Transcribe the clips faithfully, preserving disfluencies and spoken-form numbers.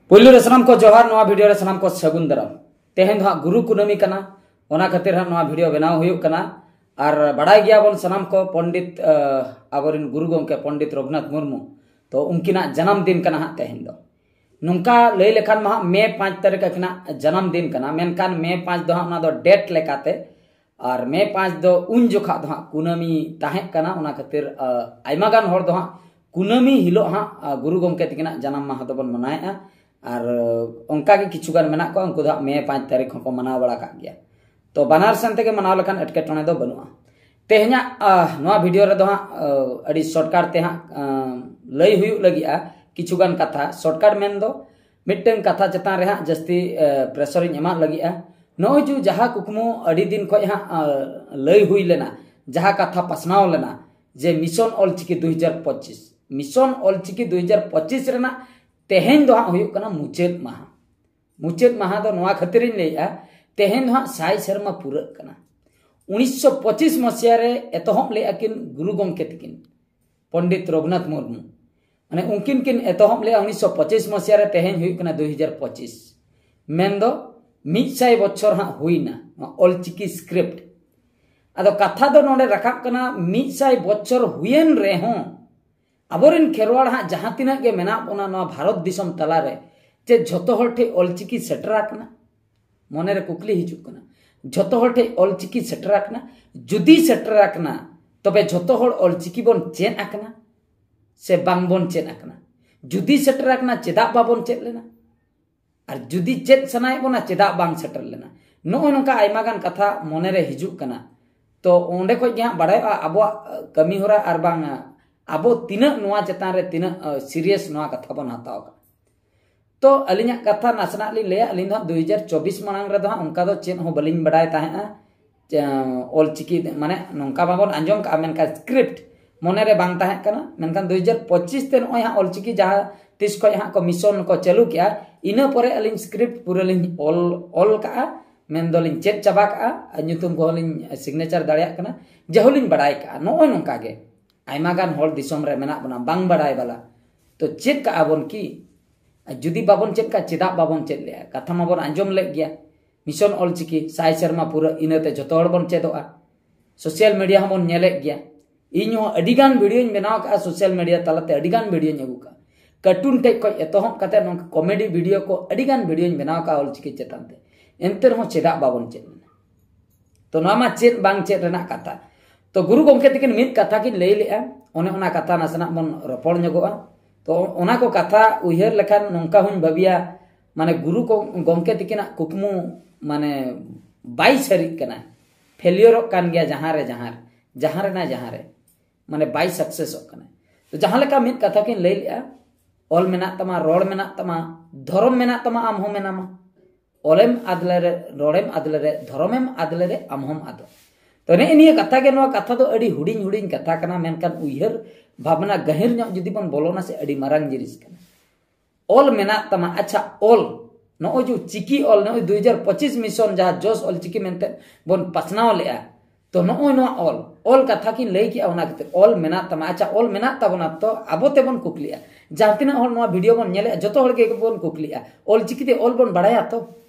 ᱯᱩᱭᱞᱩ ᱨᱮ ᱥᱟᱱᱟᱢ ᱠᱚ ᱡᱚᱦᱟᱨ, ᱱᱚᱣᱟ ᱵᱷᱤᱰᱤᱭᱳ ᱨᱮ ᱥᱟᱱᱟᱢ ᱠᱚ ᱥᱟᱹᱜᱩᱱ ᱫᱟᱨᱟᱢ᱾ ᱛᱮᱦᱮᱧ ᱫᱚ ᱦᱟᱸᱜ ᱜᱩᱨᱩ ᱠᱩᱱᱟᱹᱢᱤ ᱠᱟᱱᱟ, ᱚᱱᱟ ᱠᱷᱟᱹᱛᱤᱨ ᱦᱟᱸᱜ ᱱᱚᱣᱟ ᱵᱷᱤᱰᱤᱭᱳ ᱵᱮᱱᱟᱣ ᱦᱩᱭᱩᱜ ᱠᱟᱱᱟ᱾ ᱟᱨ ᱵᱟᱲᱟᱭ ᱜᱮᱭᱟᱵᱚᱱ ᱥᱟᱱᱟᱢ ᱠᱚ, ᱯᱚᱱᱰᱤᱛ, ᱟᱸ, ᱟᱵᱚᱨᱮᱱ ᱜᱩᱨᱩ ᱜᱚᱢᱠᱮ ᱯᱚᱱᱰᱤᱛ ᱨᱚᱜᱷᱩᱱᱟᱛᱷ ᱢᱩᱨᱢᱩ, ᱛᱚ ᱩᱱᱠᱤᱱᱟᱜ ᱡᱟᱱᱟᱢ ᱫᱤᱱ ᱠᱟᱱᱟ ᱦᱟᱸᱜ ᱛᱮᱦᱮᱧ ᱫᱚ᱾ ᱱᱚᱝᱠᱟ ᱞᱟᱹᱭ ᱞᱮᱠᱷᱟᱱ ᱢᱟ ᱦᱟᱸᱜ ᱢᱮ ᱯᱟᱸᱪ ᱛᱟᱹᱨᱤᱠᱷ ᱟᱹᱠᱤᱱᱟᱜ ᱡᱟᱱᱟᱢ ᱫᱤᱱ ᱠᱟᱱᱟ, ᱢᱮᱱᱠᱷᱟᱱ ᱢᱮ ᱯᱟᱸᱪ ᱫᱚ ᱦᱟᱸᱜ ᱚᱱᱟ ᱫᱚ ᱰᱮᱴ ᱞᱮᱠᱟᱛᱮ, ᱟᱨ ᱢᱮ ᱯᱟᱸᱪ ᱫᱚ ᱩᱱ ᱡᱚᱠᱷᱟᱜ ᱫᱚ ᱦᱟᱸᱜ ᱠᱩᱱᱟᱹᱢᱤ ᱛᱟᱦᱮᱸ ᱠᱟᱱᱟ, ᱚᱱᱟ ᱠᱷᱟᱹᱛᱤᱨ, ᱟᱸ, ᱟᱭᱢᱟ ᱜᱟᱱ ᱦᱚᱲ ᱫᱚ ᱦᱟᱸᱜ ᱠᱩᱱᱟᱹᱢᱤ ᱦᱤᱞᱳᱜ ᱦᱟᱸᱜ, ᱟᱸ, ᱜᱩᱨᱩ ᱜᱚᱢᱠᱮ ᱛᱟᱹᱠᱤᱱᱟᱜ ᱡᱟᱱᱟᱢ ᱢᱟᱦᱟ ᱫᱚᱵᱚᱱ ᱢᱟᱱᱟᱣᱮᱫᱼᱟ᱾ ᱟᱨ, ᱟᱸ, ᱚᱱᱠᱟ ᱜᱮ ᱠᱤᱪᱷᱩ ᱜᱟᱱ ᱢᱮᱱᱟᱜ ᱠᱚᱣᱟ, ᱩᱱᱠᱩ ᱫᱚ ᱦᱟᱸᱜ ᱢᱮ ᱯᱟᱸᱪ ᱛᱟᱹᱨᱤᱠᱷ ᱦᱚᱸᱠᱚ ᱢᱟᱱᱟᱣ ᱵᱟᱲᱟ ᱠᱟᱜ ᱜᱮᱭᱟ᱾ ᱛᱚ ᱵᱟᱱᱟᱨ ᱥᱮᱱ ᱛᱮᱜᱮ ᱢᱟᱱᱟᱣ ᱞᱮᱠᱷᱟᱱ ᱮᱴᱠᱮᱴᱚᱬᱮ ᱫᱚ ᱵᱟᱹᱱᱩᱜᱼᱟ᱾ ᱛᱮᱦᱮᱧᱟᱜ, ᱟᱸ, ᱱᱚᱣᱟ ᱵᱷᱤᱰᱤᱭᱳ ᱨᱮᱫᱚ ᱦᱟᱸᱜ, ᱟᱸ, ᱟᱹᱰᱤ ᱥᱚᱨᱴᱠᱟᱴ ᱛᱮ ᱦᱟᱸᱜ, ᱟᱸ, ᱞᱟᱹᱭ ᱦᱩᱭᱩᱜ ᱞᱟᱹᱜᱤᱫᱼᱟ ᱠᱤᱪᱷᱩ ᱜᱟᱱ ᱠᱟᱛᱷᱟ᱾ ᱥᱚᱨᱴᱠᱟᱴ ᱢᱮᱱ ᱫᱚ ᱢᱤᱫᱴᱟᱝ ᱠᱟᱛᱷᱟ ᱪᱮᱛᱟᱱ ᱨᱮ ᱦᱟᱸᱜ ᱡᱟᱹᱥᱛᱤ, ᱟᱸ, ᱯᱨᱮᱥᱚᱨᱤᱧ ᱮᱢᱟᱜ ᱞᱟᱹᱜᱤᱫᱼᱟ᱾ ᱱᱚᱜᱼᱚᱭ ᱡᱮ ᱡᱟᱦᱟᱸ ᱠᱩᱠᱢᱩ ᱟᱹᱰᱤ ᱫᱤᱱ ᱠᱷᱚᱱ ᱦᱟᱸᱜ, ᱟᱸ, ᱞᱟᱹᱭ ᱦᱩᱭ ᱞᱮᱱᱟ, ᱡᱟᱦᱟᱸ ᱠᱟᱛᱷᱟ ᱯᱟᱥᱱᱟᱣ ᱞᱮᱱᱟ ᱡᱮ ᱢᱤᱥᱚᱱ ᱚᱞᱪᱤᱠᱤ ᱫᱩ ᱦᱟᱡᱟᱨ ᱯᱚᱸᱪᱤᱥ, ᱢᱤᱥᱚᱱ ᱚᱞᱪᱤᱠᱤ ᱫᱩ ᱦᱟᱡᱟᱨ ᱯᱚᱸᱪᱤᱥ ᱨᱮᱱᱟᱜ ᱛᱮᱦᱮᱧ ᱫᱚ ᱦᱟᱸᱜ ᱦᱩᱭᱩᱜ ᱠᱟᱱᱟ ᱢᱩᱪᱟᱹᱫ ᱢᱟᱦᱟ᱾ ᱢᱩᱪᱟᱹᱫ ᱢᱟᱦᱟ ᱫᱚ ᱱᱚᱣᱟ ᱠᱷᱟᱹᱛᱤᱨᱤᱧ ᱞᱟᱹᱭᱮᱜᱼᱟ, ᱛᱮᱦᱮᱧ ᱫᱚ ᱦᱟᱸᱜ ᱥᱟᱭ ᱥᱮᱨᱢᱟ ᱯᱩᱨᱟᱹᱜ ᱠᱟᱱᱟ᱾ ᱩᱱᱤᱥᱥᱚ ᱯᱚᱸᱪᱤᱥ ᱢᱟᱥᱤᱦᱟ ᱨᱮ ᱮᱛᱚᱦᱚᱵ ᱞᱮᱫᱼᱟ ᱠᱤᱱ ᱜᱩᱨᱩ ᱜᱚᱢᱠᱮ ᱛᱟᱹᱠᱤᱱ, ᱯᱚᱱᱰᱤᱛ ᱨᱚᱜᱷᱩᱱᱟᱛᱷ ᱢᱩᱨᱢᱩ᱾ ᱢᱟᱱᱮ ᱩᱱᱠᱤᱱ ᱠᱤᱱ ᱮᱛᱚᱦᱚᱵ ᱞᱮᱫᱼᱟ ᱩᱱᱤᱥᱥᱚ ᱯᱚᱸᱪᱤᱥ ᱢᱟᱥᱤᱦᱟ ᱨᱮ, ᱛᱮᱦᱮᱧ ᱦᱩᱭᱩᱜ ᱠᱟᱱᱟ ᱫᱩ ᱦᱟᱡᱟᱨ ᱯᱚᱸᱪᱤᱥ᱾ ᱢᱮᱱᱫᱚ ᱢᱤᱫ ᱥᱟᱭ ᱵᱚᱪᱷᱚᱨ ᱦᱟᱸᱜ ᱦᱩᱭᱱᱟ ᱱᱚᱣᱟ ᱚᱞᱪᱤᱠᱤ ᱥᱠᱨᱤᱯᱴ᱾ ᱟᱫᱚ ᱠᱟᱛᱷᱟ ᱫᱚ ᱱᱚᱰᱮ ᱨᱟᱠᱟᱵ ᱠᱟᱱᱟ, ᱢᱤᱫ ᱥᱟᱭ ᱵᱚᱪᱷᱚᱨ ᱦᱩᱭᱮᱱ ᱨᱮᱦᱚᱸ ᱟᱵᱚᱨᱮᱱ ᱠᱷᱮᱨᱣᱟᱲ ᱦᱟᱸᱜ ᱡᱟᱦᱟᱸ ᱛᱤᱱᱟᱹᱜ ᱜᱮ ᱢᱮᱱᱟᱜ ᱵᱚᱱᱟ ᱱᱚᱣᱟ ᱵᱷᱟᱨᱚᱛ ᱫᱤᱥᱚᱢ ᱛᱟᱞᱟᱨᱮ, ᱪᱮᱫ ᱡᱷᱚᱛᱚ ᱦᱚᱲ ᱴᱷᱮᱱ ᱚᱞᱪᱤᱠᱤ ᱥᱮᱴᱮᱨ ᱟᱠᱟᱱᱟ? ᱢᱚᱱᱮᱨᱮ ᱠᱩᱠᱞᱤ ᱦᱤᱡᱩᱜ ᱠᱟᱱᱟ, ᱡᱷᱚᱛᱚ ᱦᱚᱲ ᱴᱷᱮᱱ ᱚᱞᱪᱤᱠᱤ ᱥᱮᱴᱮᱨ ᱟᱠᱟᱱᱟ? ᱡᱩᱫᱤ ᱥᱮᱴᱮᱨ ᱟᱠᱟᱱᱟ, ᱛᱚᱵᱮ ᱡᱷᱚᱛᱚ ᱦᱚᱲ ᱚᱞᱪᱤᱠᱤ ᱵᱚᱱ ᱪᱮᱫ ᱟᱠᱟᱱᱟ ᱥᱮ ᱵᱟᱝ ᱵᱚᱱ ᱪᱮᱫ ᱟᱠᱟᱱᱟ? ᱡᱩᱫᱤ ᱥᱮᱴᱮᱨ ᱟᱠᱟᱱᱟ, ᱪᱮᱫᱟᱜ ᱵᱟᱵᱚᱱ ᱪᱮᱫ ᱞᱮᱱᱟ? ᱟᱨ ᱡᱩᱫᱤ ᱪᱮᱫ ᱥᱟᱱᱟᱭᱮᱫ ᱵᱚᱱᱟ, ᱪᱮᱫᱟᱜ ᱵᱟᱝ ᱥᱮᱴᱮᱨ ᱞᱮᱱᱟ? ᱱᱚᱜᱼᱚᱭ ᱱᱚᱝᱠᱟ ᱟᱭᱢᱟ ᱜᱟᱱ ᱠᱟᱛᱷᱟ ᱢᱚᱱᱮᱨᱮ ᱦᱤᱡᱩᱜ ᱠᱟᱱᱟ᱾ ᱛᱚ ᱚᱸᱰᱮ ᱠᱷᱚᱡ ᱜᱮ ᱦᱟᱸᱜ ᱵᱟᱲᱟᱭᱚᱜᱼᱟ ᱟᱵᱚᱣᱟᱜ, ᱟᱸ, ᱠᱟᱹᱢᱤ ᱦᱚᱨᱟ ᱟᱨ ᱵᱟᱝ, ᱟᱸ, ᱟᱵᱚ ᱛᱤᱱᱟᱹᱜ ᱱᱚᱣᱟ ᱪᱮᱛᱟᱱ ᱨᱮ ᱛᱤᱱᱟᱹᱜ, ᱟᱸ, ᱥᱤᱨᱤᱭᱟᱥ ᱱᱚᱣᱟ ᱠᱟᱛᱷᱟ ᱵᱚᱱ ᱦᱟᱛᱟᱣ ᱠᱟᱜᱼᱟ᱾ ᱛᱚ ᱟᱹᱞᱤᱧᱟᱜ ᱠᱟᱛᱷᱟ ᱱᱟᱥᱮᱱᱟᱜ ᱞᱤᱧ ᱞᱟᱹᱭᱟ, ᱟᱹᱞᱤᱧ ᱫᱚ ᱦᱟᱸᱜ ᱫᱩ ᱦᱟᱡᱟᱨ ᱪᱚᱵᱵᱤᱥ ᱢᱟᱲᱟᱝ ᱨᱮᱫᱚ ᱦᱟᱸᱜ ᱚᱱᱠᱟ ᱫᱚ ᱪᱮᱫ ᱦᱚᱸ ᱵᱟᱹᱞᱤᱧ ᱵᱟᱲᱟᱭ ᱛᱟᱦᱮᱸᱜᱼᱟ᱾ ᱪᱮ, ᱚᱞᱪᱤᱠᱤ ᱢᱟᱱᱮ ᱱᱚᱝᱠᱟ ᱢᱟᱵᱚᱱ ᱟᱸᱡᱚᱢ ᱠᱟᱜᱼᱟ, ᱢᱮᱱᱠᱷᱟᱱ ᱥᱠᱨᱤᱯᱴ ᱢᱚᱱᱮᱨᱮ ᱵᱟᱝ ᱛᱟᱦᱮᱸ ᱠᱟᱱᱟ᱾ ᱢᱮᱱᱠᱷᱟᱱ ᱫᱩ ᱦᱟᱡᱟᱨ ᱯᱚᱸᱪᱤᱥ ᱛᱮ ᱱᱚᱜᱼᱚᱭ ᱦᱟᱸᱜ ᱚᱞᱪᱤᱠᱤ ᱡᱟᱦᱟᱸ ᱛᱤᱥ ᱠᱷᱚᱡ ᱦᱟᱸᱜ ᱠᱚ ᱢᱤᱥᱚᱱ ᱠᱚ ᱪᱟᱹᱞᱩ ᱠᱮᱜᱼᱟ, ᱤᱱᱟᱹ ᱯᱚᱨᱮ ᱟᱹᱞᱤᱧ ᱥᱠᱨᱤᱯᱴ ᱯᱩᱨᱟᱹ ᱞᱤᱧ ᱚᱞ, ᱚᱞ ᱠᱟᱜᱼᱟ, ᱢᱮᱱᱫᱚᱞᱤᱧ ᱪᱮᱫ ᱪᱟᱵᱟ ᱠᱟᱜᱼᱟ, ᱟᱨ ᱧᱩᱛᱩᱢ ᱠᱚᱦᱚᱸ ᱞᱤᱧ ᱥᱤᱜᱽᱱᱮᱪᱟᱨ ᱫᱟᱲᱮᱭᱟᱜ ᱠᱟᱱᱟ, ᱡᱟᱦᱳ ᱞᱤᱧ ᱵᱟᱲᱟᱭ ᱠᱟᱜᱼᱟ᱾ ᱱᱚᱜᱼᱚᱭ ᱱᱚᱝᱠᱟ ᱜᱮ ᱟᱭᱢᱟ ᱜᱟᱱ ᱦᱚᱲ ᱫᱤᱥᱚᱢ ᱨᱮ ᱢᱮᱱᱟᱜ ᱵᱚᱱᱟ ᱵᱟᱝ ᱵᱟᱲᱟᱭ ᱵᱟᱞᱟ᱾ ᱛᱚ ᱪᱮᱫ ᱠᱟᱜᱼᱟ ᱵᱚᱱ ᱠᱤ? ᱟᱨ ᱡᱩᱫᱤ ᱵᱟᱵᱚᱱ ᱪᱮᱫ ᱠᱟᱜ, ᱪᱮᱫᱟᱜ ᱵᱟᱵᱚᱱ ᱪᱮᱫ ᱞᱮᱜᱼᱟ? ᱠᱟᱛᱷᱟ ᱢᱟᱵᱚᱱ ᱟᱸᱡᱚᱢ ᱞᱮᱫ ᱜᱮᱭᱟ, ᱢᱤᱥᱚᱱ ᱚᱞᱪᱤᱠᱤ ᱥᱟᱭ ᱥᱮᱨᱢᱟ ᱯᱩᱨᱟᱹ, ᱤᱱᱟᱹᱛᱮ ᱡᱚᱛᱚ ᱦᱚᱲ ᱵᱚᱱ ᱪᱮᱫᱚᱜᱼᱟ᱾ ᱥᱳᱥᱟᱞ ᱢᱤᱰᱤᱭᱟ ᱦᱚᱸᱵᱚᱱ ᱧᱮᱞᱮᱫ ᱜᱮᱭᱟ᱾ ᱤᱧ ᱦᱚᱸ ᱟᱹᱰᱤ ᱜᱟᱱ ᱵᱷᱤᱰᱤᱭᱳᱧ ᱵᱮᱱᱟᱣ ᱠᱟᱜᱼᱟ, ᱥᱳᱥᱟᱞ ᱢᱤᱰᱤᱭᱟ ᱛᱟᱞᱟᱛᱮ ᱟᱹᱰᱤ ᱜᱟᱱ ᱵᱷᱤᱰᱤᱭᱳᱧ ᱟᱹᱜᱩ ᱠᱟᱜᱼᱟ᱾ ᱠᱟᱨᱴᱩᱱ ᱴᱷᱮᱡ ᱠᱷᱚᱡ ᱮᱛᱚᱦᱚᱵ ᱠᱟᱛᱮ ᱱᱚᱝᱠᱟ ᱠᱚᱢᱮᱰᱤ ᱵᱷᱤᱰᱤᱭᱳ ᱠᱚ ᱟᱹᱰᱤ ᱜᱟᱱ ᱵᱷᱤᱰᱤᱭᱳᱧ ᱵᱮᱱᱟᱣ ᱠᱟᱜᱼᱟ ᱚᱞᱪᱤᱠᱤ ᱪᱮᱛᱟᱱ ᱛᱮ᱾ ᱮᱱᱛᱮ ᱨᱮᱦᱚᱸ ᱪᱮᱫᱟᱜ ᱵᱟᱵᱚᱱ ᱪᱮᱫ ᱞᱮᱱᱟ? ᱛᱚ ᱱᱚᱣᱟ ᱢᱟ ᱪᱮᱫ ᱵᱟᱝ ᱪᱮᱫ ᱨᱮᱱᱟᱜ ᱠᱟᱛᱷᱟ᱾ ᱛᱚ ᱜᱩᱨᱩ ᱜᱚᱢᱠᱮ ᱛᱟᱹᱠᱤᱱ ᱢᱤᱫ ᱠᱟᱛᱷᱟ ᱠᱤᱱ ᱞᱟᱹᱭ ᱞᱮᱜᱼᱟ, ᱚᱱᱮ ᱚᱱᱟ ᱠᱟᱛᱷᱟ ᱱᱟᱥᱮᱱᱟᱜ ᱵᱚᱱ ᱨᱚᱯᱚᱲ ᱧᱚᱜᱚᱜᱼᱟ᱾ ᱛᱚ ᱚᱱᱟ ᱠᱚ ᱠᱟᱛᱷᱟ ᱩᱭᱦᱟᱹᱨ ᱞᱮᱠᱷᱟᱱ ᱱᱚᱝᱠᱟ ᱦᱚᱧ ᱵᱷᱟᱹᱵᱤᱭᱟ, ᱢᱟᱱᱮ ᱜᱩᱨᱩ ᱠᱚ, ᱜᱚᱢᱠᱮ ᱛᱟᱹᱠᱤᱱᱟᱜ ᱠᱩᱠᱢᱩ ᱢᱟᱱᱮ ᱵᱟᱭ ᱥᱟᱹᱨᱤᱜ ᱠᱟᱱᱟ, ᱯᱷᱮᱞᱤᱭᱚᱨᱚᱜ ᱠᱟᱱ ᱜᱮᱭᱟ ᱡᱟᱦᱟᱸ ᱨᱮ ᱡᱟᱦᱟᱸ ᱨᱮ, ᱡᱟᱦᱟᱸ ᱨᱮ ᱱᱟ ᱡᱟᱦᱟᱸ ᱨᱮ, ᱢᱟᱱᱮ ᱵᱟᱭ ᱥᱟᱠᱥᱮᱥᱚᱜ ᱠᱟᱱᱟ᱾ ᱛᱚ ᱡᱟᱦᱟᱸ ᱞᱮᱠᱟ ᱢᱤᱫ ᱠᱟᱛᱷᱟ ᱠᱤᱱ ᱞᱟᱹᱭ ᱞᱮᱜᱼᱟ, ᱚᱞ ᱢᱮᱱᱟᱜ ᱛᱟᱢᱟ, ᱨᱚᱲ ᱢᱮᱱᱟᱜ ᱛᱟᱢᱟ, ᱫᱷᱚᱨᱚᱢ ᱢᱮᱱᱟᱜ ᱛᱟᱢᱟ, ᱟᱢ ᱦᱚᱸ ᱢᱮᱱᱟᱢᱟ᱾ ᱚᱞᱮᱢ ᱟᱫ ᱞᱮᱨᱮ, ᱨᱚᱲᱮᱢ ᱟᱫ ᱞᱮᱨᱮ, ᱫᱷᱚᱨᱚᱢᱮᱢ ᱟᱫ ᱞᱮᱨᱮ, ᱟᱢ ᱦᱚᱸᱢ ᱟᱫᱚᱜ᱾ ᱛᱚ ᱱᱮᱜᱼᱮ ᱱᱤᱭᱟᱹ ᱠᱟᱛᱷᱟ ᱜᱮ, ᱱᱚᱣᱟ ᱠᱟᱛᱷᱟ ᱫᱚ ᱟᱹᱰᱤ ᱦᱩᱰᱤᱧ ᱦᱩᱰᱤᱧ ᱠᱟᱛᱷᱟ ᱠᱟᱱᱟ, ᱢᱮᱱᱠᱷᱟᱱ ᱩᱭᱦᱟᱹᱨ ᱵᱷᱟᱵᱽᱱᱟ ᱜᱟᱹᱦᱤᱨ ᱧᱚᱜ ᱡᱩᱫᱤ ᱵᱚᱱ ᱵᱚᱞᱚᱱᱟ ᱥᱮ, ᱟᱹᱰᱤ ᱢᱟᱨᱟᱝ ᱡᱤᱱᱤᱥ ᱠᱟᱱᱟ᱾ ᱚᱞ ᱢᱮᱱᱟᱜ ᱛᱟᱢᱟ, ᱟᱪᱪᱷᱟ, ᱚᱞ, ᱱᱚᱜᱼᱚᱭ ᱡᱮ ᱪᱤᱠᱤ ᱚᱞ, ᱱᱚᱜᱼᱚᱭ ᱫᱩ ᱦᱟᱡᱟᱨ ᱯᱚᱸᱪᱤᱥ ᱢᱤᱥᱚᱱ ᱡᱟᱦᱟᱸ ᱡᱚᱥ ᱚᱞ ᱪᱤᱠᱤ ᱢᱮᱱᱛᱮ ᱵᱚᱱ ᱯᱟᱥᱱᱟᱣ ᱞᱮᱜᱼᱟ, ᱛᱚ ᱱᱚᱜᱼᱚᱭ ᱱᱚᱣᱟ ᱚᱞ, ᱚᱞ ᱠᱟᱛᱷᱟ ᱠᱤᱱ ᱞᱟᱹᱭ ᱠᱮᱜᱼᱟ, ᱚᱱᱟ ᱠᱷᱟᱹᱛᱤᱨ ᱚᱞ ᱢᱮᱱᱟᱜ ᱛᱟᱢᱟ᱾ ᱟᱪᱪᱷᱟ, ᱚᱞ ᱢᱮᱱᱟᱜ ᱛᱟᱵᱚᱱᱟ, ᱛᱚ ᱟᱵᱚ ᱛᱮᱵᱚᱱ ᱠᱩᱠᱞᱤᱜᱼᱟ, ᱡᱟᱦᱟᱸ ᱛᱤᱱᱟᱹᱜ ᱦᱚᱲ ᱱᱚᱣᱟ ᱵᱷᱤᱰᱤᱭᱳ ᱵᱚᱱ ᱧᱮᱞᱮᱜᱼᱟ, ᱡᱚᱛᱚ ᱦᱚᱲ ᱜᱮ ᱵᱚᱱ ᱠᱩᱠᱞᱤᱜᱼᱟ, ᱚᱞ ᱪᱤᱠᱤ ᱛᱮ ᱚᱞ ᱵᱚᱱ ᱵᱟᱲᱟᱭᱟ ᱛᱚ?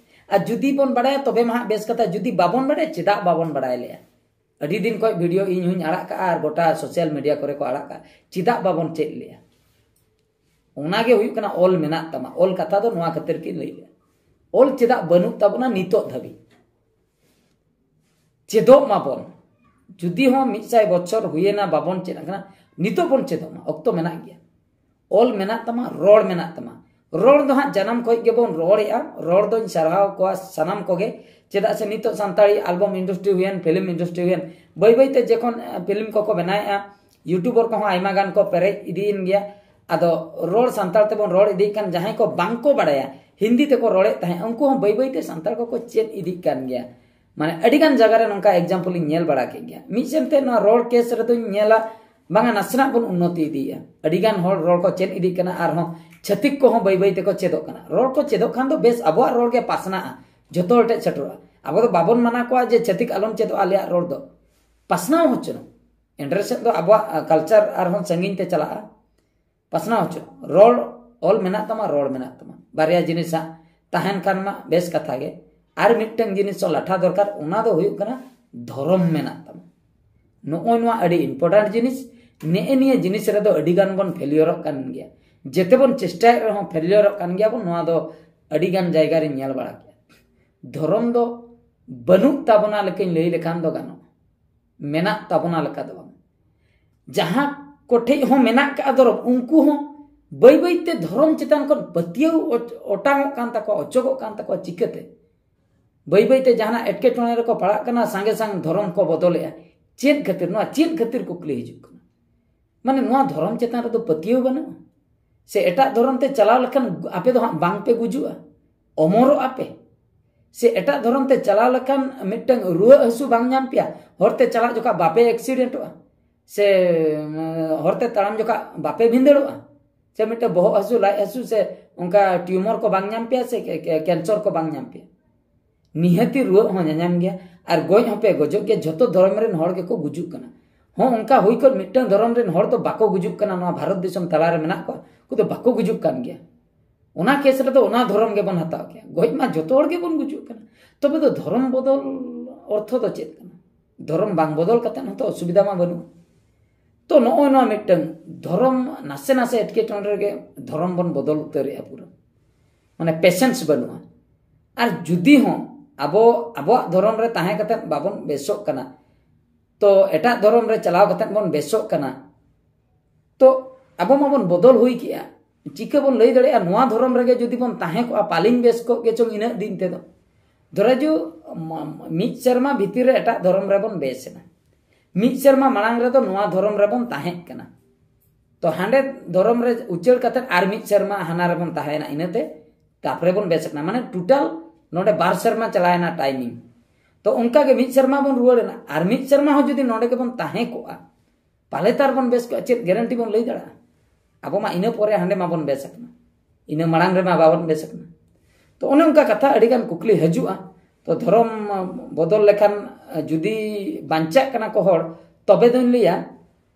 ᱟᱨ ᱡᱩᱫᱤ ᱵᱚᱱ ᱵᱟᱲᱟᱭᱟ ᱛᱚᱵᱮ ᱢᱟ ᱦᱟᱸᱜ ᱵᱮᱥ ᱠᱟᱛᱷᱟ, ᱡᱩᱫᱤ ᱵᱟᱵᱚᱱ ᱵᱟᱲᱟᱭᱟ, ᱪᱮᱫᱟᱜ ᱵᱟᱵᱚᱱ ᱵᱟᱲᱟᱭ ᱞᱮᱜᱼᱟ? ᱟᱹᱰᱤ ᱫᱤᱱ ᱠᱷᱚᱡ ᱵᱷᱤᱰᱤᱭᱳ ᱤᱧ ᱦᱚᱧ ᱟᱲᱟᱜ ᱠᱟᱜᱼᱟ ᱟᱨ ᱜᱚᱴᱟ ᱥᱳᱥᱟᱞ ᱢᱤᱰᱤᱭᱟ ᱠᱚᱨᱮ ᱠᱚ ᱟᱲᱟᱜ ᱠᱟᱜᱼᱟ, ᱪᱮᱫᱟᱜ ᱵᱟᱵᱚᱱ ᱪᱮᱫ ᱞᱮᱜᱼᱟ? ᱚᱱᱟ ᱜᱮ ᱦᱩᱭᱩᱜ ᱠᱟᱱᱟ ᱚᱞ ᱢᱮᱱᱟᱜ ᱛᱟᱢᱟ᱾ ᱚᱞ ᱠᱟᱛᱷᱟ ᱫᱚ ᱱᱚᱣᱟ ᱠᱷᱟᱹᱛᱤᱨ ᱠᱤᱱ ᱞᱟᱹᱭ ᱞᱮᱜᱼᱟ, ᱚᱞ ᱪᱮᱫᱟᱜ ᱵᱟᱹᱱᱩᱜ ᱛᱟᱵᱚᱱᱟ ᱱᱤᱛᱚᱜ ᱫᱷᱟᱹᱵᱤᱡ? ᱪᱮᱫᱚᱜ ᱢᱟᱵᱚᱱ᱾ ᱡᱩᱫᱤ ᱦᱚᱸ ᱢᱤᱫ ᱥᱟᱭ ᱵᱚᱪᱷᱚᱨ ᱦᱩᱭᱮᱱᱟ ᱵᱟᱵᱚᱱ ᱪᱮᱫ ᱟᱠᱟᱱᱟ, ᱱᱤᱛᱚᱜ ᱵᱚᱱ ᱪᱮᱫᱚᱜ ᱢᱟ, ᱚᱠᱛᱚ ᱢᱮᱱᱟᱜ ᱜᱮᱭᱟ᱾ ᱚᱞ ᱢᱮᱱᱟᱜ ᱛᱟᱢᱟ, ᱨᱚᱲ ᱢᱮᱱᱟᱜ ᱛᱟᱢᱟ᱾ ᱨᱚᱲ ᱫᱚ ᱦᱟᱸᱜ ᱡᱟᱱᱟᱢ ᱠᱷᱚᱡ ᱜᱮᱵᱚᱱ ᱨᱚᱲᱮᱜᱼᱟ᱾ ᱨᱚᱲ ᱫᱚᱧ ᱥᱟᱨᱦᱟᱣ ᱠᱚᱣᱟ ᱥᱟᱱᱟᱢ ᱠᱚᱜᱮ, ᱪᱮᱫᱟᱜ ᱥᱮ ᱱᱤᱛᱚᱜ ᱥᱟᱱᱛᱟᱲᱤ ᱟᱞᱵᱟᱢ ᱤᱱᱰᱟᱥᱴᱨᱤ ᱦᱩᱭᱮᱱ, ᱯᱷᱤᱞᱢ ᱤᱱᱰᱟᱥᱴᱨᱤ ᱦᱩᱭᱮᱱ, ᱵᱟᱹᱭ ᱵᱟᱹᱭ ᱛᱮ ᱡᱚᱠᱷᱚᱱ, ᱮ, ᱯᱷᱤᱞᱢ ᱠᱚᱠᱚ ᱵᱮᱱᱟᱣᱮᱜᱼᱟ, ᱭᱩᱴᱩᱵᱟᱨ ᱠᱚᱦᱚᱸ ᱟᱭᱢᱟ ᱜᱟᱱ ᱠᱚ ᱯᱮᱨᱮᱡ ᱤᱫᱤᱭᱮᱱ ᱜᱮᱭᱟ᱾ ᱟᱫᱚ ᱨᱚᱲ ᱥᱟᱱᱛᱟᱲ ᱛᱮᱵᱚᱱ ᱨᱚᱲ ᱤᱫᱤᱭᱮᱫ ᱠᱷᱟᱱ, ᱡᱟᱦᱟᱸᱭ ᱠᱚ ᱵᱟᱝ ᱠᱚ ᱵᱟᱲᱟᱭᱟ, ᱦᱤᱱᱫᱤ ᱛᱮᱠᱚ ᱨᱚᱲᱮᱫ ᱛᱟᱦᱮᱸᱫ, ᱩᱱᱠᱩ ᱦᱚᱸ ᱵᱟᱹᱭ ᱵᱟᱹᱭ ᱛᱮ ᱥᱟᱱᱛᱟᱲ ᱠᱚᱠᱚ ᱪᱮᱫ ᱤᱫᱤᱜ ᱠᱟᱱ ᱜᱮᱭᱟ᱾ ᱢᱟᱱᱮ ᱟᱹᱰᱤ ᱜᱟᱱ ᱡᱟᱭᱜᱟ ᱨᱮ ᱱᱚᱝᱠᱟ ᱮᱠᱡᱟᱢᱯᱚᱞ ᱤᱧ ᱧᱮᱞ ᱵᱟᱲᱟ ᱠᱮᱫ ᱜᱮᱭᱟ᱾ ᱢᱤᱫ ᱥᱮᱱ ᱛᱮ ᱱᱚᱣᱟ ᱨᱚᱲ ᱠᱮᱥ ᱨᱮᱫᱚᱧ ᱧᱮᱞᱟ, ᱵᱟᱝᱟ, ᱱᱟᱥᱮᱱᱟᱜ ᱵᱚᱱ ᱩᱱᱱᱚᱛᱤ ᱤᱫᱤᱭᱮᱫᱼᱟ᱾ ᱟᱹᱰᱤ ᱜᱟᱱ ᱦᱚᱲ ᱨᱚᱲ ᱠᱚ ᱪᱮᱫ ᱤᱫᱤᱜ ᱠᱟᱱᱟ, ᱟᱨᱦᱚᱸ ᱪᱷᱟᱹᱛᱤᱠ ᱠᱚᱦᱚᱸ ᱵᱟᱹᱭ ᱵᱟᱹᱭ ᱛᱮᱠᱚ ᱪᱮᱫᱚᱜ ᱠᱟᱱᱟ᱾ ᱨᱚᱲ ᱠᱚ ᱪᱮᱫᱚᱜ ᱠᱷᱟᱱ ᱫᱚ ᱵᱮᱥ, ᱟᱵᱚᱣᱟᱜ ᱨᱚᱲ ᱜᱮ ᱯᱟᱥᱱᱟᱜᱼᱟ, ᱡᱚᱛᱚ ᱦᱚᱲ ᱴᱷᱮᱱ ᱥᱮᱴᱮᱨᱚᱜᱼᱟ᱾ ᱟᱵᱚ ᱫᱚ ᱵᱟᱵᱚᱱ ᱢᱟᱱᱟ ᱠᱚᱣᱟ ᱡᱮ ᱪᱷᱟᱹᱛᱤᱠ ᱟᱞᱚᱢ ᱪᱮᱫᱚᱜᱼᱟ ᱟᱞᱮᱭᱟᱜ ᱨᱚᱲ ᱫᱚ, ᱯᱟᱥᱱᱟᱣ ᱦᱚᱪᱚ᱾ ᱮᱱᱰᱮ ᱥᱮᱫ ᱫᱚ ᱟᱵᱚᱣᱟᱜ, ᱟ, ᱠᱟᱞᱪᱟᱨ ᱟᱨᱦᱚᱸ ᱥᱟᱺᱜᱤᱧ ᱛᱮ ᱪᱟᱞᱟᱜᱼᱟ᱾ ᱯᱟᱥᱱᱟᱣ ᱦᱚᱪᱚ᱾ ᱨᱚᱲ ᱚᱞ ᱢᱮᱱᱟᱜ ᱛᱟᱢᱟ, ᱨᱚᱲ ᱢᱮᱱᱟᱜ ᱛᱟᱢᱟ, ᱵᱟᱨᱭᱟ ᱡᱤᱱᱤᱥᱟᱜ ᱛᱟᱦᱮᱱ ᱠᱷᱟᱱ ᱢᱟ ᱵᱮᱥ ᱠᱟᱛᱷᱟ ᱜᱮ᱾ ᱟᱨ ᱢᱤᱫᱴᱟᱝ ᱡᱤᱱᱤᱥ ᱦᱚᱸ ᱞᱟᱴᱷᱟ ᱫᱚᱨᱠᱟᱨ, ᱚᱱᱟ ᱫᱚ ᱦᱩᱭᱩᱜ ᱠᱟᱱᱟ ᱫᱷᱚᱨᱚᱢ ᱢᱮᱱᱟᱜ ᱛᱟᱢᱟ᱾ ᱱᱚᱜᱼᱚᱭ ᱱᱚᱣᱟ ᱟᱹᱰᱤ important ᱡᱤᱱᱤᱥ᱾ ᱱᱮᱜᱼᱮ ᱱᱤᱭᱟᱹ ᱡᱤᱱᱤᱥ ᱨᱮᱫᱚ ᱟᱹᱰᱤ ᱜᱟᱱ ᱵᱚᱱ ᱯᱷᱮᱞᱤᱭᱚᱨᱚᱜ ᱠᱟᱱ ᱜᱮᱭᱟ᱾ ᱡᱮᱛᱮ ᱵᱚᱱ ᱪᱮᱥᱴᱟᱭᱮᱫ ᱨᱮᱦᱚᱸ ᱯᱷᱮᱞᱤᱭᱚᱨᱚᱜ ᱠᱟᱱ ᱜᱮᱭᱟ ᱵᱚᱱ᱾ ᱱᱚᱣᱟ ᱫᱚ ᱟᱹᱰᱤ ᱜᱟᱱ ᱡᱟᱭᱜᱟ ᱨᱤᱧ ᱧᱮᱞ ᱵᱟᱲᱟ ᱠᱮᱫᱟ᱾ ᱫᱷᱚᱨᱚᱢ ᱫᱚ ᱵᱟᱹᱱᱩᱜ ᱛᱟᱵᱚᱱᱟ ᱞᱮᱠᱟᱧ ᱞᱟᱹᱭ ᱞᱮᱠᱷᱟᱱ ᱫᱚ ᱜᱟᱱᱚᱜᱼᱟ, ᱢᱮᱱᱟᱜ ᱛᱟᱵᱚᱱᱟ ᱞᱮᱠᱟ ᱫᱚ ᱵᱟᱝ᱾ ᱡᱟᱦᱟᱸ ᱠᱚᱴᱷᱮᱡ ᱦᱚᱸ ᱢᱮᱱᱟᱜ ᱠᱟᱜᱼᱟ ᱫᱷᱚᱨᱚᱢ, ᱩᱱᱠᱩ ᱦᱚᱸ ᱵᱟᱹᱭ ᱵᱟᱹᱭ ᱛᱮ ᱫᱷᱚᱨᱚᱢ ᱪᱮᱛᱟᱱ ᱠᱷᱚᱱ ᱯᱟᱹᱛᱭᱟᱹᱣ ᱚᱪ-, ᱚᱴᱟᱝᱚᱜ ᱠᱟᱱ ᱛᱟᱠᱚᱣᱟ, ᱚᱪᱚᱜᱚᱜ ᱠᱟᱱ ᱛᱟᱠᱚᱣᱟ᱾ ᱪᱤᱠᱟᱹᱛᱮ? ᱵᱟᱹᱭ ᱵᱟᱹᱭ ᱛᱮ ᱡᱟᱦᱟᱱᱟᱜ ᱮᱴᱠᱮᱴᱚᱬᱮ ᱨᱮᱠᱚ ᱯᱟᱲᱟᱜ ᱠᱟᱱᱟ, ᱥᱟᱸᱜᱮ ᱥᱟᱝ ᱫᱷᱚᱨᱚᱢ ᱠᱚ ᱵᱚᱫᱚᱞᱮᱜᱼᱟ᱾ ᱪᱮᱫ ᱠᱷᱟᱹᱛᱤᱨ? ᱱᱚᱣᱟ ᱪᱮᱫ ᱠᱷᱟᱹᱛᱤᱨ ᱠᱩᱠᱞᱤ ᱦᱤᱡᱩᱜ ᱠᱟᱱᱟ? ᱢᱟᱱᱮ, ᱱᱚᱣᱟ ᱫᱷᱚᱨᱚᱢ ᱪᱮᱛᱟᱱ ᱨᱮᱫᱚ ᱯᱟᱹᱛᱭᱟᱹᱣ ᱵᱟᱹᱱᱩᱜᱼᱟ? ᱥᱮ ᱮᱴᱟᱜ ᱫᱷᱚᱨᱚᱢ ᱛᱮ ᱪᱟᱞᱟᱣ ᱞᱮᱠᱷᱟᱱ ᱟᱯᱮ ᱫᱚ ᱦᱟᱸᱜ ᱵᱟᱝ ᱯᱮ ᱜᱩᱡᱩᱜᱼᱟ, ᱚᱢᱚᱨᱚᱜ ᱟᱯᱮ? ᱥᱮ ᱮᱴᱟᱜ ᱫᱷᱚᱨᱚᱢ ᱛᱮ ᱪᱟᱞᱟᱣ ᱞᱮᱠᱷᱟᱱ ᱢᱤᱫᱴᱟᱝ ᱨᱩᱣᱟᱹ ᱦᱟᱹᱥᱩ ᱵᱟᱝ ᱧᱟᱢ ᱯᱮᱭᱟ? ᱦᱚᱨᱛᱮ ᱪᱟᱞᱟᱜ ᱡᱚᱠᱷᱟ ᱵᱟᱯᱮ ᱮᱠᱥᱤᱰᱮᱱᱴᱚᱜᱼᱟ? ᱥᱮ, ᱩᱢ, ᱦᱚᱨᱛᱮ ᱛᱟᱲᱟᱢ ᱡᱚᱠᱷᱟ ᱵᱟᱯᱮ ᱵᱷᱤᱸᱫᱟᱹᱲᱚᱜᱼᱟ? ᱥᱮ ᱢᱤᱫᱴᱟᱝ ᱵᱚᱦᱚᱜ ᱦᱟᱹᱥᱩ, ᱞᱟᱡ ᱦᱟᱹᱥᱩ, ᱥᱮ ᱚᱱᱠᱟ ᱴᱤᱭᱩᱢᱟᱨ ᱠᱚ ᱵᱟᱝ ᱧᱟᱢ ᱯᱮᱭᱟ, ᱥᱮ ᱠᱮ-, ᱠᱮ-, ᱠᱮᱱᱥᱟᱨ ᱠᱚ ᱵᱟᱝ ᱧᱟᱢ ᱯᱮᱭᱟ? ᱱᱤᱦᱟᱹᱛᱤ ᱨᱩᱣᱟᱹᱜ ᱦᱚᱸ ᱧᱟᱧᱟᱢ ᱜᱮᱭᱟ, ᱟᱨ ᱜᱚᱡ ᱦᱚᱸᱯᱮ ᱜᱚᱡᱚᱜ ᱜᱮᱭᱟ᱾ ᱡᱷᱚᱛᱚ ᱫᱷᱚᱨᱚᱢ ᱨᱮᱱ ᱦᱚᱲ ᱜᱮᱠᱚ ᱜᱩᱡᱩᱜ ᱠᱟᱱᱟ᱾ ᱦᱚᱸ, ᱚᱱᱠᱟ ᱦᱩᱭ ᱠᱚᱜ, ᱢᱤᱫᱴᱟᱝ ᱫᱷᱚᱨᱚᱢ ᱨᱮᱱ ᱦᱚᱲ ᱫᱚ ᱵᱟᱠᱚ ᱜᱩᱡᱩᱜ ᱠᱟᱱᱟ, ᱱᱚᱣᱟ ᱵᱷᱟᱨᱚᱛ ᱫᱤᱥᱚᱢ ᱛᱟᱞᱟᱨᱮ ᱢᱮᱱᱟᱜ ᱠᱚᱣᱟ, ᱩᱱᱠᱩ ᱫᱚ ᱵᱟᱠᱚ ᱜᱩᱡᱩᱜ ᱠᱟᱱ ᱜᱮᱭᱟ᱾ ᱚᱱᱟ ᱠᱮᱥ ᱨᱮᱫᱚ ᱚᱱᱟ ᱫᱷᱚᱨᱚᱢ ᱜᱮᱵᱚᱱ ᱦᱟᱛᱟᱣ ᱠᱮᱭᱟ᱾ ᱜᱚᱡ ᱢᱟ ᱡᱚᱛᱚ ᱦᱚᱲ ᱜᱮᱵᱚᱱ ᱜᱩᱡᱩᱜ ᱠᱟᱱᱟ, ᱛᱚᱵᱮ ᱫᱚ ᱫᱷᱚᱨᱚᱢ ᱵᱚᱫᱚᱞ ᱚᱨᱛᱷᱚ ᱫᱚ ᱪᱮᱫ ᱠᱟᱱᱟ? ᱫᱷᱚᱨᱚᱢ ᱵᱟᱝ ᱵᱚᱫᱚᱞ ᱠᱟᱛᱮ ᱦᱚᱸᱛᱚ ᱚᱥᱩᱵᱤᱫᱷᱟ ᱢᱟ ᱵᱟᱹᱱᱩᱜᱼᱟ᱾ ᱛᱚ, ᱱᱚᱜᱼᱚᱭ ᱱᱚᱣᱟ ᱢᱤᱫᱴᱟᱝ ᱫᱷᱚᱨᱚᱢ, ᱱᱟᱥᱮ ᱱᱟᱥᱮ ᱮᱴᱠᱮᱴᱚᱬᱮ ᱨᱮᱜᱮ ᱫᱷᱚᱨᱚᱢ ᱵᱚᱱ ᱵᱚᱫᱚᱞ ᱩᱛᱟᱹᱨᱮᱜᱼᱟ ᱯᱩᱨᱟᱹ᱾ ᱢᱟᱱᱮ, ᱯᱮᱥᱮᱱᱥ ᱵᱟᱹᱱᱩᱜᱼᱟ᱾ ᱟᱨ ᱡᱩᱫᱤ ᱦᱚᱸ ᱟᱵᱚ ᱟᱵᱚᱣᱟᱜ ᱫᱷᱚᱨᱚᱢ ᱨᱮ ᱛᱟᱦᱮᱸ ᱠᱟᱛᱮ ᱵᱟᱵᱚᱱ ᱵᱮᱥᱚᱜ ᱠᱟᱱᱟ, ᱛᱚ ᱮᱴᱟᱜ ᱫᱷᱚᱨᱚᱢ ᱨᱮ ᱪᱟᱞᱟᱣ ᱠᱟᱛᱮ ᱵᱚᱱ ᱵᱮᱥᱚᱜ ᱠᱟᱱᱟ, ᱛᱚ ᱟᱵᱚ ᱢᱟᱵᱚᱱ ᱵᱚᱫᱚᱞ ᱦᱩᱭ ᱠᱮᱜᱼᱟ᱾ ᱪᱤᱠᱟᱹ ᱵᱚᱱ ᱞᱟᱹᱭ ᱫᱟᱲᱮᱭᱟᱜᱼᱟ ᱱᱚᱣᱟ ᱫᱷᱚᱨᱚᱢ ᱨᱮᱜᱮ ᱡᱩᱫᱤ ᱵᱚᱱ ᱛᱟᱦᱮᱸ ᱠᱚᱜᱼᱟ, ᱯᱟᱞᱤᱧ ᱵᱮᱥ ᱠᱚᱜ ᱜᱮ ᱪᱚᱝ ᱤᱱᱟᱹᱜ ᱫᱤᱱ ᱛᱮᱫᱚ? ᱫᱷᱚᱨᱮᱡᱩ ᱢ-, ᱢᱤᱫ ᱥᱮᱨᱢᱟ ᱵᱷᱤᱛᱤᱨ ᱨᱮ ᱮᱴᱟᱜ ᱫᱷᱚᱨᱚᱢ ᱨᱮᱵᱚᱱ ᱵᱮᱥ ᱮᱱᱟ, ᱢᱤᱫ ᱥᱮᱨᱢᱟ ᱢᱟᱲᱟᱝ ᱨᱮᱫᱚ ᱱᱚᱣᱟ ᱫᱷᱚᱨᱚᱢ ᱨᱮᱵᱚᱱ ᱛᱟᱦᱮᱸ ᱠᱟᱱᱟ, ᱛᱚ ᱦᱟᱸᱰᱮ ᱫᱷᱚᱨᱚᱢ ᱨᱮ ᱩᱪᱟᱹᱲ ᱠᱟᱛᱮ ᱟᱨ ᱢᱤᱫ ᱥᱮᱨᱢᱟ ᱦᱟᱱᱟ ᱨᱮᱵᱚᱱ ᱛᱟᱦᱮᱸᱭᱮᱱᱟ, ᱤᱱᱟᱹᱛᱮ ᱛᱟᱨᱯᱚᱨᱮ ᱵᱚᱱ ᱵᱮᱥ ᱮᱱᱟ᱾ ᱢᱟᱱᱮ, ᱴᱳᱴᱟᱞ ᱱᱚᱰᱮ ᱵᱟᱨ ᱥᱮᱨᱢᱟ ᱪᱟᱞᱟᱣᱮᱱᱟ ᱴᱟᱭᱢᱤᱝ᱾ ᱛᱚ ᱚᱱᱠᱟ ᱜᱮ ᱢᱤᱫ ᱥᱮᱨᱢᱟ ᱵᱚᱱ ᱨᱩᱣᱟᱹᱲ ᱮᱱᱟ, ᱟᱨ ᱢᱤᱫ ᱥᱮᱨᱢᱟ ᱦᱚᱸ ᱡᱩᱫᱤ ᱱᱚᱰᱮ ᱜᱮᱵᱚᱱ ᱛᱟᱦᱮᱸ ᱠᱚᱜᱼᱟ, ᱯᱟᱞᱮ ᱛᱟᱨ ᱵᱚᱱ ᱵᱮᱥ ᱠᱚᱜᱼᱟ, ᱪᱮᱫ ᱜᱟᱨᱮᱱᱴᱤ ᱵᱚᱱ ᱞᱟᱹᱭ ᱫᱟᱲᱮᱭᱟᱜᱼᱟ? ᱟᱵᱚ ᱢᱟ ᱤᱱᱟᱹ ᱯᱚᱨᱮ ᱦᱟᱸᱰᱮ ᱢᱟᱵᱚᱱ ᱵᱮᱥ ᱟᱠᱟᱱᱟ, ᱤᱱᱟᱹ ᱢᱟᱲᱟᱝ ᱨᱮᱢᱟ ᱵᱟᱵᱚᱱ ᱵᱮᱥ ᱟᱠᱟᱱᱟ᱾ ᱛᱚ ᱚᱱᱮ ᱚᱱᱠᱟ ᱠᱟᱛᱷᱟ ᱟᱹᱰᱤ ᱜᱟᱱ ᱠᱩᱠᱞᱤ ᱦᱤᱡᱩᱜᱼᱟ᱾ ᱛᱚ ᱫᱷᱚᱨᱚᱢ ᱵᱚᱫᱚᱞ ᱞᱮᱠᱷᱟᱱ ᱡᱩᱫᱤ ᱵᱟᱧᱪᱟᱜ ᱠᱟᱱᱟ ᱠᱚ ᱦᱚᱲ, ᱛᱚᱵᱮ ᱫᱚᱧ ᱞᱟᱹᱭᱟ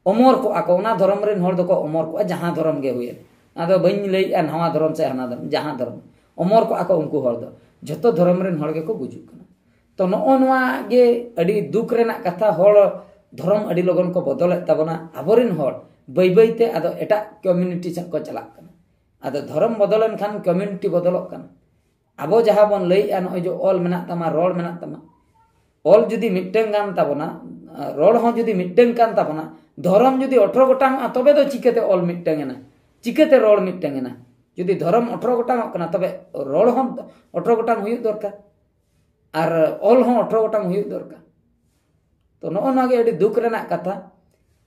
ᱚᱢᱚᱨ ᱠᱚᱜᱼᱟ ᱠᱚ, ᱚᱱᱟ ᱫᱷᱚᱨᱚᱢ ᱨᱮᱱ ᱦᱚᱲ ᱫᱚᱠᱚ ᱚᱢᱚᱨ ᱠᱚᱜᱼᱟ, ᱡᱟᱦᱟᱸ ᱫᱷᱚᱨᱚᱢ ᱜᱮ ᱦᱩᱭᱮᱱ᱾ ᱟᱫᱚ ᱵᱟᱹᱧ ᱞᱟᱹᱭᱮᱜᱼᱟ ᱱᱟᱣᱟ ᱫᱷᱚᱨᱚᱢ ᱥᱮ ᱦᱟᱱᱟ ᱫᱷᱚᱨᱚᱢ, ᱡᱟᱦᱟᱸ ᱫᱷᱚᱨᱚᱢ, ᱚᱢᱚᱨ ᱠᱚᱜᱼᱟ ᱠᱚ ᱩᱱᱠᱩ ᱦᱚᱲ ᱫᱚ᱾ ᱡᱷᱚᱛᱚ ᱫᱷᱚᱨᱚᱢ ᱨᱮᱱ ᱦᱚᱲ ᱜᱮᱠᱚ ᱜᱩᱡᱩᱜ ᱠᱟᱱᱟ᱾ ᱛᱚ ᱱᱚᱜᱼᱚ ᱱᱚᱣᱟ ᱜᱮ ᱟᱹᱰᱤ ᱫᱩᱠ ᱨᱮᱱᱟᱜ ᱠᱟᱛᱷᱟ, ᱦᱚᱲ ᱫᱷᱚᱨᱚᱢ ᱟᱹᱰᱤ ᱞᱚᱜᱚᱱ ᱠᱚ ᱵᱚᱫᱚᱞᱮᱫ ᱛᱟᱵᱚᱱᱟ᱾ ᱟᱵᱚᱨᱮᱱ ᱦᱚᱲ ᱵᱟᱹᱭ ᱵᱟᱹᱭ ᱛᱮ ᱟᱫᱚ ᱮᱴᱟᱜ ᱠᱚᱢᱤᱭᱩᱱᱤᱴᱤ ᱥᱮᱫ ᱠᱚ ᱪᱟᱞᱟᱜ ᱠᱟᱱᱟ᱾ ᱟᱫᱚ ᱫᱷᱚᱨᱚᱢ ᱵᱚᱫᱚᱞᱮᱱ ᱠᱷᱟᱱ ᱠᱚᱢᱤᱭᱩᱱᱤᱴᱤ ᱵᱚᱫᱚᱞᱚᱜ ᱠᱟᱱᱟ᱾ ᱟᱵᱚ ᱡᱟᱦᱟᱸ ᱵᱚᱱ ᱞᱟᱹᱭᱮᱜᱼᱟ, ᱱᱚᱜᱼᱚᱭ ᱡᱮ ᱚᱞ ᱢᱮᱱᱟᱜ ᱛᱟᱢᱟ, ᱨᱚᱲ ᱢᱮᱱᱟᱜ ᱛᱟᱢᱟ, ᱚᱞ ᱡᱩᱫᱤ ᱢᱤᱫᱴᱟᱝ ᱠᱟᱱ ᱛᱟᱵᱚᱱᱟ, ᱨᱚᱲ ᱦᱚᱸ ᱡᱩᱫᱤ ᱢᱤᱫᱴᱟᱝ ᱠᱟᱱ ᱛᱟᱵᱚᱱᱟ, ᱫᱷᱚᱨᱚᱢ ᱡᱩᱫᱤ ᱟᱴᱷᱨᱚ ᱜᱚᱴᱟᱝᱚᱜᱼᱟ, ᱛᱚᱵᱮ ᱫᱚ ᱪᱤᱠᱟᱹᱛᱮ ᱚᱞ ᱢᱤᱫᱴᱟᱝ ᱮᱱᱟ? ᱪᱤᱠᱟᱹᱛᱮ ᱨᱚᱲ ᱢᱤᱫᱴᱟᱝ ᱮᱱᱟ? ᱡᱩᱫᱤ ᱫᱷᱚᱨᱚᱢ ᱟᱴᱷᱨᱚ ᱜᱚᱴᱟᱝᱚᱜ ᱠᱟᱱᱟ, ᱛᱚᱵᱮ ᱨᱚᱲ ᱦᱚᱸ ᱟᱴᱷᱨᱚ ᱜᱚᱴᱟᱝ ᱦᱩᱭᱩᱜ ᱫᱚᱨᱠᱟᱨ, ᱟᱨ ᱚᱞ ᱦᱚᱸ ᱟᱴᱷᱨᱚ ᱜᱚᱴᱟᱝ ᱦᱩᱭᱩᱜ ᱫᱚᱨᱠᱟᱨ᱾ ᱛᱚ ᱱᱚᱜᱼᱚ ᱱᱚᱣᱟ ᱜᱮ ᱟᱹᱰᱤ ᱫᱩᱠ ᱨᱮᱱᱟᱜ ᱠᱟᱛᱷᱟ᱾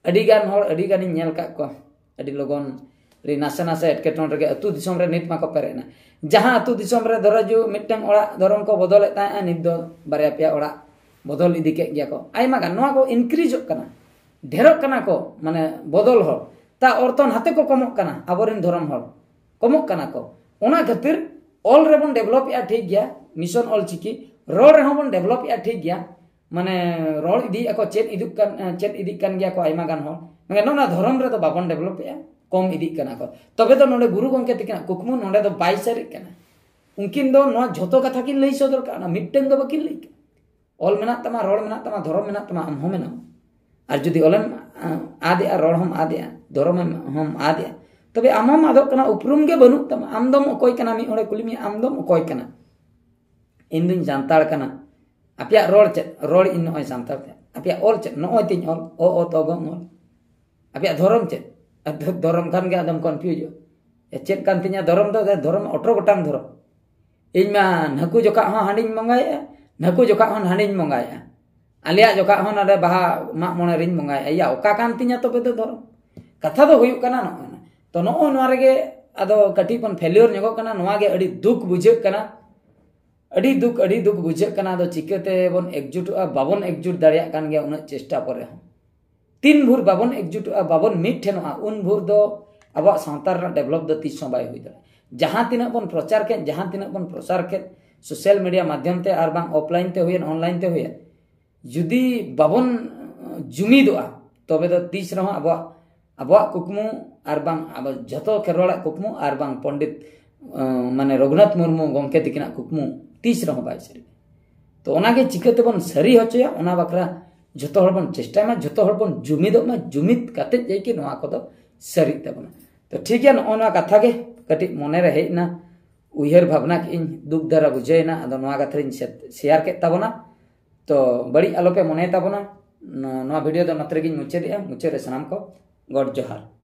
ᱟᱹᱰᱤ ᱜᱟᱱ ᱦᱚᱲ, ᱟᱹᱰᱤ ᱜᱟᱱᱤᱧ ᱧᱮᱞ ᱠᱟᱜ ᱠᱚᱣᱟ, ᱟᱹᱰᱤ ᱞᱚᱜᱚᱱ, ᱟᱹᱰᱤ ᱱᱟᱥᱮ ᱱᱟᱥᱮ ᱮᱴᱠᱮᱴᱚᱬᱮ ᱨᱮᱜᱮ ᱟᱹᱛᱩ ᱫᱤᱥᱚᱢ ᱨᱮ ᱱᱤᱛ ᱢᱟᱠᱚ ᱯᱮᱨᱮᱡ ᱮᱱᱟ᱾ ᱡᱟᱦᱟᱸ ᱟᱹᱛᱩ ᱫᱤᱥᱚᱢ ᱨᱮ ᱫᱷᱚᱨᱚ ᱡᱩ ᱢᱤᱫᱴᱟᱝ ᱚᱲᱟᱜ ᱫᱷᱚᱨᱚᱢ ᱠᱚ ᱵᱚᱫᱚᱞᱮᱫ ᱛᱟᱦᱮᱸᱜᱼᱟ, ᱱᱤᱛ ᱫᱚ ᱵᱟᱨᱭᱟ ᱯᱮᱭᱟ ᱚᱲᱟᱜ ᱵᱚᱫᱚᱞ ᱤᱫᱤ ᱠᱮᱫ ᱜᱮᱭᱟ ᱠᱚ᱾ ᱟᱭᱢᱟ ᱜᱟᱱ ᱱᱚᱣᱟ ᱠᱚ ᱤᱱᱠᱨᱤᱡᱚᱜ ᱠᱟᱱᱟ, ᱰᱷᱮᱨᱚᱜ ᱠᱟᱱᱟ ᱠᱚ, ᱢᱟᱱᱮ ᱵᱚᱫᱚᱞ ᱦᱚᱲ᱾ ᱛᱟ ᱚᱨᱛᱷᱚ ᱱᱟᱛᱮ ᱠᱚ ᱠᱚᱢᱚᱜ ᱠᱟᱱᱟ ᱟᱵᱚᱨᱮᱱ ᱫᱷᱚᱨᱚᱢ ᱦᱚᱲ᱾ ᱠᱚᱢᱚᱜ ᱠᱟᱱᱟ ᱠᱚ᱾ ᱚᱱᱟ ᱠᱷᱟᱹᱛᱤᱨ ᱚᱞ ᱨᱮᱵᱚᱱ ᱰᱮᱵᱷᱞᱚᱯ ᱮᱜᱼᱟ, ᱴᱷᱤᱠ ᱜᱮᱭᱟ, ᱢᱤᱥᱚᱱ ᱚᱞ ᱪᱤᱠᱤ, ᱨᱚᱲ ᱨᱮᱦᱚᱸ ᱵᱚᱱ ᱰᱮᱵᱷᱞᱚᱯ ᱮᱜᱼᱟ, ᱴᱷᱤᱠ ᱜᱮᱭᱟ, ᱢᱟᱱᱮ ᱨᱚᱲ ᱤᱫᱤᱭᱮᱜᱼᱟ ᱠᱚ, ᱪᱮᱫ ᱤᱫᱤᱜ ᱠᱟᱱ, ᱪᱮᱫ ᱤᱫᱤᱜ ᱠᱟᱱ ᱜᱮᱭᱟ ᱠᱚ ᱟᱭᱢᱟ ᱜᱟᱱ ᱦᱚᱲ᱾ ᱢᱟᱱᱮ ᱱᱚᱣᱟ ᱫᱷᱚᱨᱚᱢ ᱨᱮᱫᱚ ᱵᱟᱵᱚᱱ ᱰᱮᱵᱷᱞᱚᱯ ᱮᱜᱼᱟ, ᱠᱚᱢ ᱤᱫᱤᱜ ᱠᱟᱱᱟ ᱠᱚ᱾ ᱛᱚᱵᱮ ᱫᱚ ᱱᱚᱰᱮ ᱜᱩᱨᱩ ᱜᱚᱢᱠᱮ ᱛᱟᱹᱠᱤᱱᱟᱜ ᱠᱩᱠᱢᱩ ᱱᱚᱰᱮ ᱫᱚ ᱵᱟᱭ ᱥᱟᱹᱨᱤᱜ ᱠᱟᱱᱟ᱾ ᱩᱱᱠᱤᱱ ᱫᱚ ᱱᱚᱣᱟ ᱡᱷᱚᱛᱚ ᱠᱟᱛᱷᱟ ᱠᱤᱱ ᱞᱟᱹᱭ ᱥᱚᱫᱚᱨ ᱠᱟᱜᱼᱟ, ᱚᱱᱟ ᱢᱤᱫᱴᱟᱝ ᱫᱚ ᱵᱟᱹᱠᱤᱱ ᱞᱟᱹᱭ ᱠᱟᱜᱼᱟ᱾ ᱚᱞ ᱢᱮᱱᱟᱜ ᱛᱟᱢᱟ, ᱨᱚᱲ ᱢᱮᱱᱟᱜ ᱛᱟᱢᱟ, ᱫᱷᱚᱨᱚᱢ ᱢᱮᱱᱟᱜ ᱛᱟᱢᱟ, ᱟᱢ ᱦᱚᱸ ᱢᱮᱱᱟᱢ᱾ ᱟᱨ ᱡᱩᱫᱤ ᱚᱞᱮᱢ, ᱟ, ᱟᱫᱮᱜᱼᱟ, ᱨᱚᱲ ᱦᱚᱸᱢ ᱟᱫᱮᱜᱼᱟ, ᱫᱷᱚᱨᱚᱢ ᱦᱚᱸᱢ ᱟᱫᱮᱜᱼᱟ, ᱛᱚᱵᱮ ᱟᱢ ᱦᱚᱸᱢ ᱟᱫᱚᱜ ᱠᱟᱱᱟ, ᱩᱯᱨᱩᱢ ᱜᱮ ᱵᱟᱹᱱᱩᱜ ᱛᱟᱢᱟ᱾ ᱟᱢ ᱫᱚᱢ ᱚᱠᱚᱭ ᱠᱟᱱᱟ? ᱢᱤᱫ ᱦᱚᱲᱮ ᱠᱩᱞᱤ ᱢᱮᱭᱟ, "ᱟᱢ ᱫᱚᱢ ᱚᱠᱚᱭ ᱠᱟᱱᱟ?" "ᱤᱧ ᱫᱩᱧ ᱥᱟᱱᱛᱟᱲ ᱠᱟᱱᱟ᱾" "ᱟᱯᱮᱭᱟᱜ ᱨᱚᱲ ᱪᱮᱫ?" "ᱨᱚᱲ ᱤᱧ ᱱᱚᱜᱼᱚᱭ ᱥᱟᱱᱛᱟᱲ ᱛᱮ᱾" "ᱟᱯᱮᱭᱟᱜ ᱚᱞ ᱪᱮᱫ?" "ᱱᱚᱜᱼᱚᱭ ᱛᱤᱧ ᱚᱞ, ᱚ, ᱚ, ᱛ, ᱜ, ᱝ, ᱚᱞ᱾" "ᱟᱯᱮᱭᱟᱜ ᱫᱷᱚᱨᱚᱢ ᱪᱮᱫ?" ᱟᱫᱚ ᱫᱷᱚᱨᱚᱢ ᱠᱷᱟᱱ ᱜᱮ ᱟᱫᱚᱢ ᱠᱚᱱᱯᱷᱤᱭᱩᱡᱚᱜᱼᱟ᱾ ᱮ, ᱪᱮᱫ ᱠᱟᱱ ᱛᱤᱧᱟ ᱫᱷᱚᱨᱚᱢ ᱫᱚ? ᱫᱷᱚᱨᱚᱢ ᱟᱴᱷᱨᱚ ᱜᱚᱴᱟᱝ ᱫᱷᱚᱨᱚᱢ᱾ ᱤᱧ ᱢᱟ ᱱᱟᱹᱠᱩ ᱡᱚᱠᱷᱟᱜ ᱦᱚᱸ ᱦᱟᱺᱰᱤᱧ ᱵᱚᱸᱜᱟᱭᱮᱜᱼᱟ, ᱱᱟᱹᱠᱩ ᱡᱚᱠᱷᱟᱜ ᱦᱚᱸ ᱦᱟᱺᱰᱤᱧ ᱵᱚᱸᱜᱟᱭᱮᱜᱼᱟ, ᱟᱞᱮᱭᱟᱜ ᱡᱚᱠᱷᱟᱜ ᱦᱚᱸ ᱱᱚᱰᱮ ᱵᱟᱦᱟ ᱢᱟᱜ ᱢᱚᱬᱮ ᱨᱤᱧ ᱵᱚᱸᱜᱟᱭᱮᱜᱼᱟ᱾ ᱭᱟ, ᱚᱠᱟ ᱠᱟᱱ ᱛᱤᱧᱟ ᱛᱚᱵᱮ ᱫᱚ ᱫᱷᱚᱨᱚᱢ? ᱠᱟᱛᱷᱟ ᱫᱚ ᱦᱩᱭᱩᱜ ᱠᱟᱱᱟ ᱱᱚᱜᱼᱚᱭ ᱱᱟ᱾ ᱛᱚ ᱱᱚᱜᱼᱚ ᱱᱚᱣᱟ ᱨᱮᱜᱮ ᱟᱫᱚ ᱠᱟᱹᱴᱤᱡ ᱵᱚᱱ ᱯᱷᱮᱞᱤᱭᱚᱨ ᱧᱚᱜᱚᱜ ᱠᱟᱱᱟ᱾ ᱱᱚᱣᱟ ᱜᱮ ᱟᱹᱰᱤ ᱫᱩᱠ ᱵᱩᱡᱷᱟᱹᱜ ᱠᱟᱱᱟ, ᱟᱹᱰᱤ ᱫᱩᱠ, ᱟᱹᱰᱤ ᱫᱩᱠ ᱵᱩᱡᱷᱟᱹᱜ ᱠᱟᱱᱟ᱾ ᱟᱫᱚ ᱪᱤᱠᱟᱹᱛᱮ ᱵᱚᱱ ᱮᱠᱡᱩᱴᱚᱜᱼᱟ? ᱵᱟᱵᱚᱱ ᱮᱠᱡᱩᱴ ᱫᱟᱲᱮᱭᱟᱜ ᱠᱟᱱ ᱜᱮᱭᱟ ᱩᱱᱟᱹᱜ ᱪᱮᱥᱴᱟ ᱯᱚᱨᱮ ᱦᱚᱸ᱾ ᱛᱤᱱ ᱵᱷᱳᱨ ᱵᱟᱵᱚᱱ ᱮᱠᱡᱩᱴᱚᱜᱼᱟ, ᱵᱟᱵᱚᱱ ᱢᱤᱫ ᱴᱷᱮᱱᱚᱜᱼᱟ, ᱩᱱ ᱵᱷᱳᱨ ᱫᱚ ᱟᱵᱚᱣᱟᱜ ᱥᱟᱶᱛᱟ ᱨᱮᱱᱟᱜ ᱰᱮᱵᱷᱞᱚᱯ ᱫᱚ ᱛᱤᱥ ᱦᱚᱸ ᱵᱟᱭ ᱦᱩᱭ ᱫᱟᱲᱮᱭᱟᱜᱼᱟ᱾ ᱡᱟᱦᱟᱸ ᱛᱤᱱᱟᱹᱜ ᱵᱚᱱ ᱯᱨᱚᱪᱟᱨ ᱠᱮᱫ, ᱡᱟᱦᱟᱸ ᱛᱤᱱᱟᱹᱜ ᱵᱚᱱ ᱯᱨᱚᱪᱟᱨ ᱠᱮᱫ, ᱥᱳᱥᱟᱞ ᱢᱤᱰᱤᱭᱟ ᱢᱟᱫᱽᱫᱷᱚᱢ ᱛᱮ ᱟᱨ ᱵᱟᱝ ᱚᱯᱷᱞᱟᱭᱤᱱ ᱛᱮ ᱦᱩᱭᱮᱱ, ᱚᱱᱞᱟᱭᱤᱱ ᱛᱮ ᱦᱩᱭᱮᱱ, ᱡᱩᱫᱤ ᱵᱟᱵᱚᱱ ᱡᱩᱢᱤᱫᱚᱜᱼᱟ, ᱛᱚᱵᱮ ᱫᱚ ᱛᱤᱥ ᱨᱮᱦᱚᱸ ᱟᱵᱚᱣᱟᱜ, ᱟᱵᱚᱣᱟᱜ ᱠᱩᱠᱢᱩ ᱟᱨ ᱵᱟᱝ ᱟᱵᱚ ᱡᱷᱚᱛᱚ ᱠᱷᱮᱨᱣᱟᱲᱟᱜ ᱠᱩᱠᱢᱩ ᱟᱨ ᱵᱟᱝ ᱯᱚᱱᱰᱤᱛ ᱢᱟᱱᱮ ᱨᱚᱜᱷᱩᱱᱟᱛᱷ ᱢᱩᱨᱢᱩ ᱜᱚᱢᱠᱮ ᱛᱤᱠᱤᱱᱟᱜ ᱠᱩᱠᱢᱩ ᱛᱤᱥ ᱨᱮᱦᱚᱸ ᱵᱟᱭ ᱥᱟᱹᱨᱤᱜᱼᱟ᱾ ᱛᱚ ᱚᱱᱟᱜᱮ ᱪᱤᱠᱟᱹ ᱛᱮᱵᱚᱱ ᱥᱟᱹᱨᱤ ᱦᱚᱪᱚᱭᱟ, ᱚᱱᱟ ᱵᱟᱠᱷᱨᱟ ᱡᱷᱚᱛᱚ ᱦᱚᱲ ᱵᱚᱱ ᱪᱮᱥᱴᱟᱭ ᱢᱟ, ᱡᱷᱚᱛᱚ ᱦᱚᱲ ᱵᱚᱱ ᱡᱩᱢᱤᱫᱚᱜ ᱢᱟ, ᱡᱩᱢᱤᱫ ᱠᱟᱛᱮ ᱡᱮ ᱠᱤ ᱱᱚᱣᱟ ᱠᱚᱫᱚ ᱥᱟᱹᱨᱤᱜ ᱛᱟᱵᱚᱱᱟ᱾ ᱛᱚ ᱴᱷᱤᱠ ᱜᱮᱭᱟ, ᱱᱚᱜᱼᱚ ᱱᱚᱣᱟ ᱠᱟᱛᱷᱟ ᱜᱮ ᱠᱟᱹᱴᱤᱡ ᱢᱚᱱᱮᱨᱮ ᱦᱮᱡ ᱮᱱᱟ, ᱩᱭᱦᱟᱹᱨ ᱵᱷᱟᱵᱽᱱᱟ ᱠᱮᱫ ᱟᱹᱧ, ᱫᱩᱠ ᱫᱷᱟᱨᱟ ᱵᱩᱡᱷᱟᱹᱣ ᱮᱱᱟ, ᱟᱫᱚ ᱱᱚᱣᱟ ᱠᱟᱛᱷᱟ ᱨᱤᱧ ᱥᱮ-, ᱥᱮᱭᱟᱨ ᱠᱮᱫ ᱛᱟᱵᱚᱱᱟ᱾ ᱛᱚ ᱵᱟᱹᱲᱤᱡ ᱟᱞᱚᱯᱮ ᱢᱚᱱᱮ ᱛᱟᱵᱚᱱᱟ᱾ ᱱᱚ-, ᱱᱚᱣᱟ ᱵᱷᱤᱰᱤᱭᱳ ᱫᱚ ᱱᱚᱛᱮ ᱨᱮᱜᱤᱧ ᱢᱩᱪᱟᱹᱫᱮᱜᱼᱟ᱾ ᱢᱩᱪᱟᱹᱫ ᱨᱮ ᱥᱟᱱᱟᱢ ᱠᱚ ᱜᱚᱰ ᱡᱚᱦᱟᱨ᱾